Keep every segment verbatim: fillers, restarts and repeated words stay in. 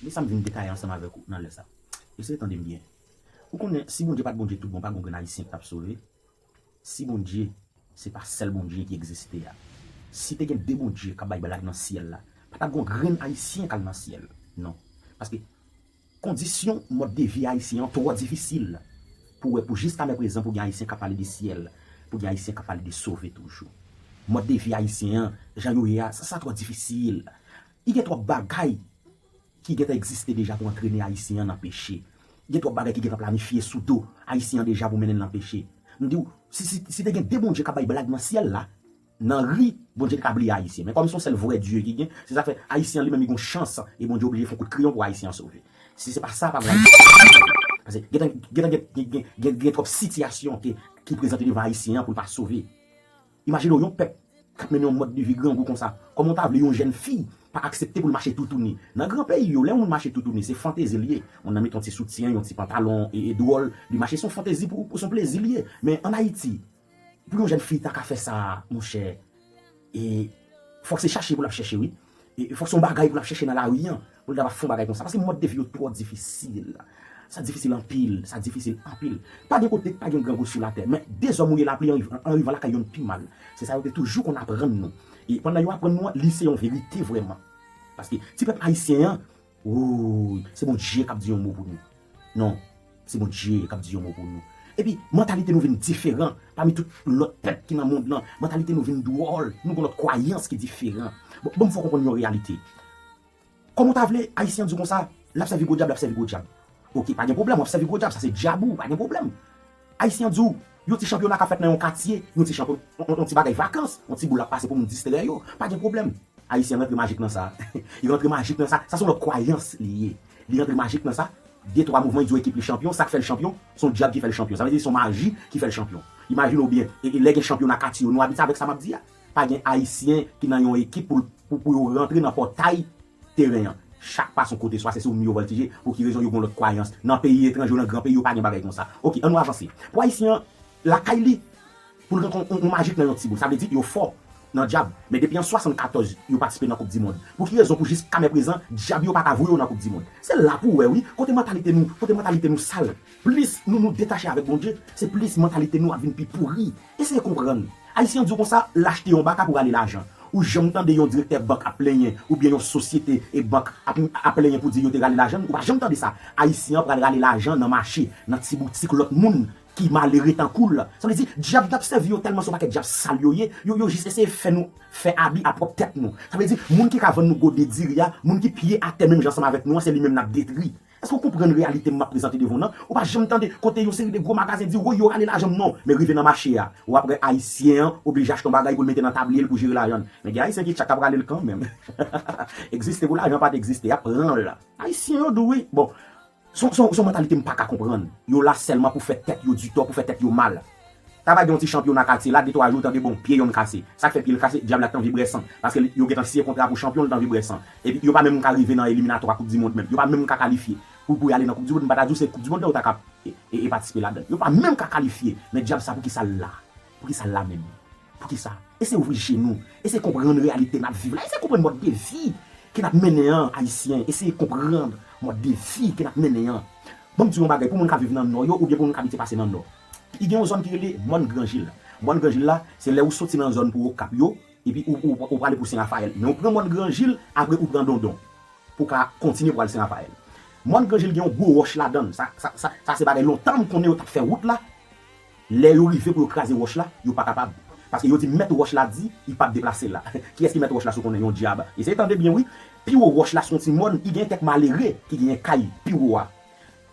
E sa m vin detaye ansanm avèk ou nan lè sa. Eseye tande m byen. Ou konnen, si Bondye pa t Bondye tout bon, pa gen yon grenn Ayisyen ki t ap sove. Si Bondye se pa sèl Bondye ki egziste a, si te gen de Bondye k ap bay blag nan syèl la, pa t ap gen yon grenn Ayisyen k al nan syèl. Non. Paske kondisyon mòd de vi ayisyen an twò difisil pou wè, pou jiska mè prezan, pou gen Ayisyen k ap pale de syèl, pou gen Ayisyen k ap pale de sove toujou. Mòd de vi ayisyen an, jan yo ye a, sa, sa twò difisil. I gen twòp bagay ki gentan egziste deja pou antrene Ayisyen an nan peche. Gen twòp bagay ki gentan planifye sou do Ayisyen an deja pou mennen l nan peche. M di w, si, si, si te gen de Bondye k ap bay blag nan syèl la, nan ri, Bondye te ka bliye Ayisyen. Men kòm se yon sèl vrè Dye ki gen, se sa k fè Ayisyen an li menm li gen yon chans, e Bondye oblije fè yon kout kreyon pou Ayisyen an sove. Si se pa sa, pa gen Ayisyen. Paske gentan, gentan gen, gen, gen, gen, gen twòp sitiyasyon ki, ki prezante devan Ayisyen an pou l pa sove. Imajine w yon pèp k ap mennen yon mòd de vi grangou konsa. Kòman w ta vle yon jèn fi pa aksepte pou l mache toutouni? Nan gran peyi yo, lè yon moun mache toutouni, se fantezi l ye. Moun nan mete yon ti soutyen, yon ti pantalon e, e dwòl, li mache, se yon fantezi pou, pou se yon plezi l ye. Men ann Ayiti, pou yon jèn fi ta ka fè sa, monchè, e fòk se chache pou l ap chèche, wi. E fòk se yon bagay pou l ap chèche nan lari an, pou l ta va fè yon bagay konsa. Paske mòd de vi yo twò difisil. Sa difisil anpil, sa difisil anpil. Pa gen kote k pa gen grangou sou latè, men dezòm ou ye lapli an riv-, an rivan lakay youn pi mal. Se sa yo te toujou konn aprann nou. E pandan yo aprann nou an, li se yon verite vrèman. Paske ti pèp ayisyen an, wouy, se Bondye k ap di yon mo pou nou. Non, se Bondye k ap di yon mo pou nou. Epi, mantalite nou vin diferan pami tout lòt pèp ki nan mond lan. Mantalite nou vin dwòl, nou gen lòt kwayans ki diferan. Bon, ban m fè w konprann yon reyalite. Kòman w ta vle Ayisyen an di w konsa, l ap sèvi gwo dyab, l ap sèvi gwo dyab? Oke, pa gen pwoblèm, w ap sèvi gwo dyab, sa se dyab ou, pa gen pwoblèm. Ayisyen an di w, yon ti chanpyona k ap fèt nan yon katye, yon ti chanpyon-, yon, yon ti bagay vakans, yon ti boul ap pase pou moun distrè yo, pa gen pwoblèm. Ayisyen an rantre majik nan sa. Li rantre majik nan sa. Sa se yon lòt kwayans li ye. Li rantre majik nan sa. De twa mouvman, li di w ekip li chanpyon. Sa k fè l chanpyon? Se yon dyab ki fè l chanpyon. Sa vle di se yon maji ki fè l chanpyon. Imajine w byen, e, e lè gen chanpyona katye yo, nou abitye avèk sa m ap di a. Pa gen Ayisyen ki nan yon ekip pou, pou, pou yo rantre nan pòtay teren an. Chak pa se yon kote, swa se sou mi yo vòltije, pou ki rezon yo gen yon lòt kwayans. Nan peyi etranje, nan gran peyi, yo pa gen bagay konsa. Oke, ann nou avanse. Pou Ayisyen an, lakay li, pou l rantre yon, yon majik nan yon ti boul. Sa vle di, yo fò nan dyab. Men depi an swasannkatòz, yo patisipe nan Koup di Mond. Pou ki rezon, pou jiska mè prezan, dyab yo pa ka voye yo nan Koup di Mond? Se la pou w wè, wi, kote mantalite nou, kote mantalite nou sal. Plis nou, nou detache avèk Bondye, se plis mantalite nou ap vin pi pouri. Eseye konprann. Ayisyen an di w konsa, l achte yon baka pou rale lajan. Ou janm tande yon direktè bank ap plenyen, oubyen yon sosyete e bank ap, ap plenyen pou di yo te rale lajan l? Ou pa janm tande sa. Ayisyen an pral rale lajan nan mache, nan ti boutik lòt moun ki malere tankou l. Sa vle di, dyab t ap sèvi yo tèlman se yon pakèt dyab sal yo ye, yo, yo jis eseye fè nou fè abi a pwòp tèt nou. Sa vle di, moun ki ka vann nou gode diri a, moun ki pye atè menm jan ansanm avèk nou an, se li menm n ap detri. Èske w konprann reyalite m ap prezante devan w nan? Ou pa janm tande kote yon seri de gwo magazen di, woy, yo rale lajan m, non. Men rive nan mache a, w ap wè Ayisyen an oblije achte yon bagay pou l mete nan tabliye l pou jere lajan l. Men gen Ayisyen ki tchak k ap rale l kanmenm. Egziste pou lajan pa t egziste, y ap pran l. Ayisyen yo dou wi. Bon, se yon, se yon, se yon mantalite m pa ka konprann. Yo la sèlman pou fè tèt yo di tò, pou fè tèt yo mal. Ta va gen yon ti chanpyona katye la, de twa jou, tande bon, pye yonn kase. Sa k fè pye l kase? Dyab la t anvi bwè san. Paske li, yo gentan siyen kontra pou chanpyon, li t anvi bwè san. Epi yo pa menm ka rive nan eliminatwa Koup di Mond menm. Yo pa menm ka kalifye pou, pou y ale nan Koup di Mond. M pa ta di w se Koup di Mond la yo ta ka e, e, e patisipe ladan l. Yo pa menm ka kalifye. Men dyab sa, poukisa l la? Poukisa l la menm? Poukisa? Eseye ouvri je nou. Eseye konprann reyalite n ap viv la. Eseye konprann mòd de vi ke n ap mennen an, Ayisyen. Eseye konprann mòd de vi ke n ap mennen an. Ban m di w yon bagay, pou moun k ap viv nan Nò yo, oubyen pou moun k abitye pase nan Nò. I gen yon zòn ki rele Mòn Gran Jil. Mòn Gran Jil la, se lè ou soti nan zòn pou Okap yo, epi ou, ou, ou prale pou Sen Rafayèl. Men ou pran Mòn Gran Jil, apre ou pran Dondon. Pou w ka kontinye pou al Sen Rafayèl. Mòn Gran Jil gen yon gwo wòch ladan l. Sa, sa, sa, sa se bagay lontan m konnen yo t ap fè wout la. Lè yo rive pou yo kraze wòch la, yo pa kapab. Paske yo di mèt wòch la di, li p ap deplase la. Kiyès ki mèt wòch la si w konnen? Yon dyab. Eseye tande byen wi. Pi wo wòch la se yon ti mòn, i gen kèk malere ki genyen kay pi wo a.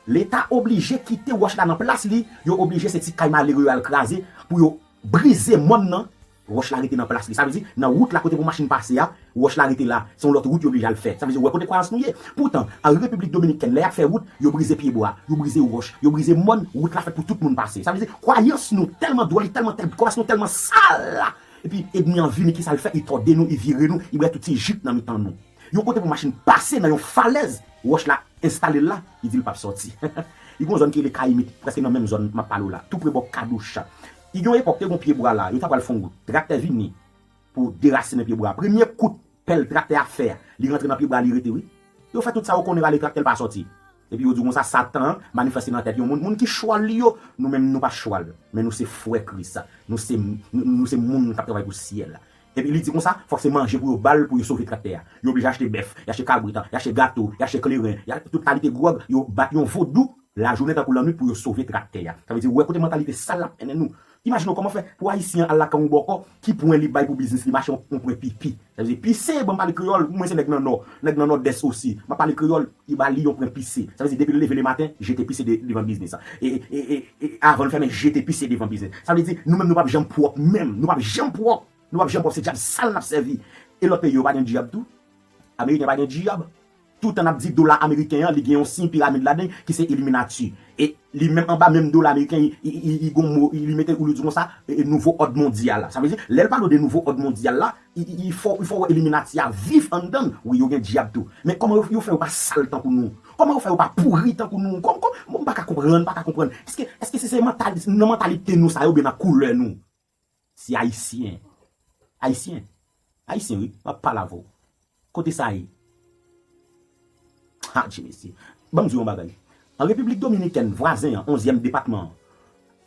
Leta oblije kite wòch la nan plas li, yo oblije se ti kay malere yo al kraze pou yo brize mòn nan, wòch la rete nan plas li. Sa vle di, nan wout la kote pou machin pase a, wòch la rete la. Se yon lòt wout yo oblije al fè. Sa vle di, ou wè kote kwayans nou ye. Poutan, an Repiblik Dominikèn, lè y ap fè wout, yo brize pyebwa, yo brize wòch, yo brize mòn, wout la fèt pou tout moun pase. Sa vle di, kwayans nou tèlman dwòl, li tèlman tèl, kwayans nou tèlman sal. Epi, ènmi an vini, kisa l fè? Li tòde nou, li vire nou, li bwè tout ti jik nan mitan nou. Yon kote pou machin pase nan yon falèz, wòch la enstale l la, li di l p ap sòti. Li gen yon zòn ki rele Kayimit, prèske nan menm zòn m ap pale w la, tou pre bò Kadouch. Li gen yon epòk, te gen yon pyebwa la, yo ta pral fè yon wout. Traktè vini pou derasinen pyebwa a. Premye kout pèl traktè a fè a, li rantre nan pyebwa a, li rete wi. Yo fè tout sa yo konnen rale traktè l pa sòti. Epi yo di konsa, Satan manifeste nan tèt yon moun, moun ki chwal li yo, nou menm nou pa chwal, men nou se frè Kris, nou se, nou, nou se moun k ap travay pou syèl. Epi li di konsa, fòk se manje pou yo ba l pou yo sove traktè a. Yo oblije achte bèf, y achte kabrit, y achte gato, y achte kleren, y a tout kalite gwòg, yo bat yon vodou lajounen tankou lannwit pou yo sove traktè a. Sa vle di, ou wè kote mantalite sal l ap mennen nou. Imajine w kòman fè pou Ayisyen an al lakay yon bòkò, ki pwen li bay pou biznis li mache, yon, yon pwen pipi. Sa vle di, pise, ban m pale kreyòl, mwen se nèg nan Nò, nèg nan Nòdès osi. M ap pale kreyòl, li ba li yon pwen pise. Sa vle di, depi l leve lematen, jete pise de, devan biznis. E, e, e, e, avan l fèmen, jete pise devan biznis. Sa vle di, nou menm nou p ap janm pwòp menm, nou p ap janm pwòp. Nou p ap janm pwòp, se dyab sal n ap sèvi. E lòt peyi yo pa gen dyab tou? Ameriken pa gen dyab? Toutan n ap di dola ameriken an, li gen yon siy piramid ladan l ki se Illuminati. E li menm anba menm dola ameriken, li, li, li, li gon mo, li, li mete ou li di konsa, e, e, nouvo òd mondyal la. Sa vle di, lè l pale w de nouvo òd mondyal la, li, li, li fè, li fè w wè Illuminati a viv anndan l. Wi, yo gen dyab tou. Men kòman yo, yo fè yo pa sal tankou nou? Kòman yo fè yo pa pouri tankou nou? Kòm, kòm, bon, m pa ka konprann, m pa ka konprann. Èske, èske se, se mantali-, nan mantalite nou sa yo, oubyen nan koulè nou? Se Ayisyen. Ayisyen. Ayisyen, wi. M ap pale avè w. Kote sa ye? Ha, Dye mesye. Ban m di w yon bagay. An Repiblik Dominikèn, vwazen an, onzyèm depatman an,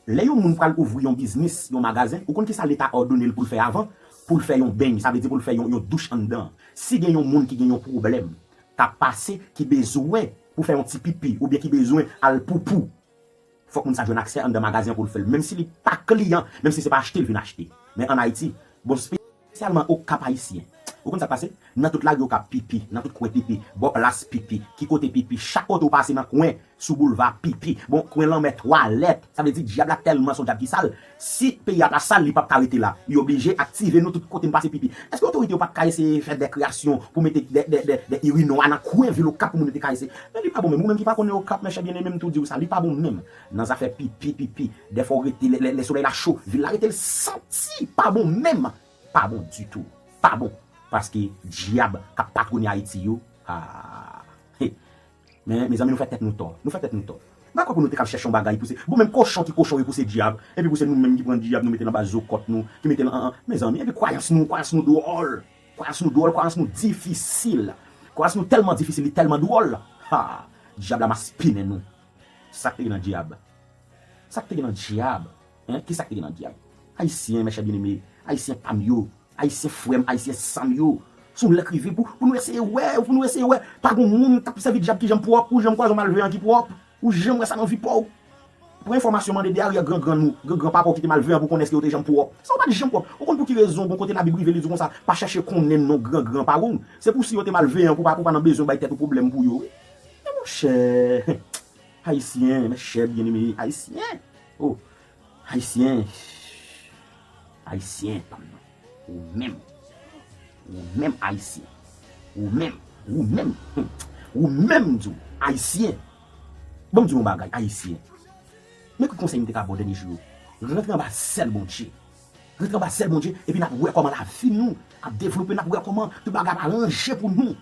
lè yon moun pral ouvri yon biznis, yon magazen, ou konn kisa Leta òdone l pou l fè avan? Pou l fè yon beny, sa vle di pou l fè yon, yon douch anndan. Si gen yon moun ki gen yon pwoblèm k ap pase, ki bezwen pou fè yon ti pipi, oubyen ki bezwen al poupou, fòk moun sa jwenn aksè anndan magazen an pou l fè l. Menm si li pa kliyan, menm si se pa achte l vin achte. Men ann Ayiti, bon, espesyalman Okap Ayisyen, ou konn sa k pase? Nan tout lari Okap pipi, nan tout kwen pipi, bò plas pipi, ki kote pipi, chak kote w pase nan kwen, sou boulva pipi, bon, kwen lanmè twalèt, sa vle di dyab la tèlman se yon dyab ki sal, si peyi a pa sal, li p ap ka rete la. Li oblije aktive nou tout kote n pase pipi. Èske otorite yo pa t ka eseye fè de kreyasyon pou mete de, de, de, de irinwa nan kwen vil Okap pou moun yo te ka eseye? Men li pa bon menm. Ou menm ki pa konnen Okap, mèchè byeneme, m tou di w sa, li pa bon menm. Nan zafè pipi, pipi, dèfwa w rete, lè, lè, lè solèy la cho, vil la rete l santi, pa bon menm. Pa bon ditou. Pa bon. Paske dyab k ap patwone Ayiti yo, ah, he, men, mezanmi, nou fè tèt nou tò. Nou fè tèt nou tò. M pa kwè pou nou te kab chèche yon bagay pou se, bon, menm kochon ki kochon, wi, pou se dyab. Epi pou se nou menm ki pran dyab, nou mete l anba zo kòt nou, ki mete l an, an, mezanmi, epi kwayans nou, kwayans nou dwòl. Kwayans nou dwòl, kwayans nou difisil. Kwayans nou tèlman difisil, li tèlman dwòl. Ha! Dyab la maspinen nou. Sa k te gen nan dyab? Sa k te gen nan dyab? Hein? Kisa k te gen nan dyab? Ayisyen, mèchè byeneme, Ayisyen pa m yo, Ayisyen frè m, Ayisyen san m yo. Se yon lè k rive pou, pou nou eseye wè, pou nou eseye wè. Pa gen moun k ap sèvi dyab ki janm pwòp, ou janm kwaze yon malveyan ki pwòp, ou janm wè sa nan vi pa w. Pran enfòmasyon, mande de aryè grangrann ou, grangrann papa w ki te malveyan pou konnen èske yo te janm pwòp. Sa w pa t janm pwòp. Ou konn pou ki rezon, gon kote Labib rive, li di konsa, pa chèche konnen non grangrann pa w. Se pou si yo te malveyan pou pa, pou pa nan bezwen bay tèt ou pwoblèm pou yo, wi. Men monchè, Ayisyen, mèchè byeneme, Ayisyen. Oh, Ayisyen. Ayisyen pa m nan. Ou menm. Ou menm Ayisyen. Ou menm. Ou menm. Hum. Ou menm m di w. Ayisyen. Ban m di w yon bagay, Ayisyen. Men ki konsèy m te ka ba w dènye jou yo. Rantre anba zèl Bondye. Rantre anba zèl Bondye, epi n ap wè kòman lavi nou ap devlope, n ap wè kòman tout bagay ap aranje pou nou.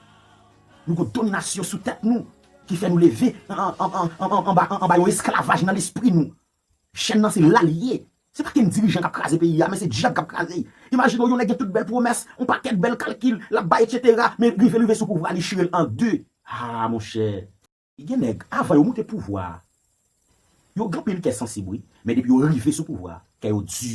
Nou gon dominasyon sou tèt nou, ki fè nou leve an, an, anba, an, anba yon esklavaj nan lespri nou. Chèn nan se la l ye. Se pa kenn dirijan k ap kraze peyi a, men se dyab k ap kraze. Imajine w, yon nèg gen tout bèl pwomès, yon pakèt bèl kalkil, l ap bay, etsetera, men rive, rive sou pouvwa, li chire l an de. Ah, monchè. Gen nèg, avan yo moute pouvwa a, yo gen anpil kè sansib, wi, men depi yo rive sou pouvwa a, kè yo di.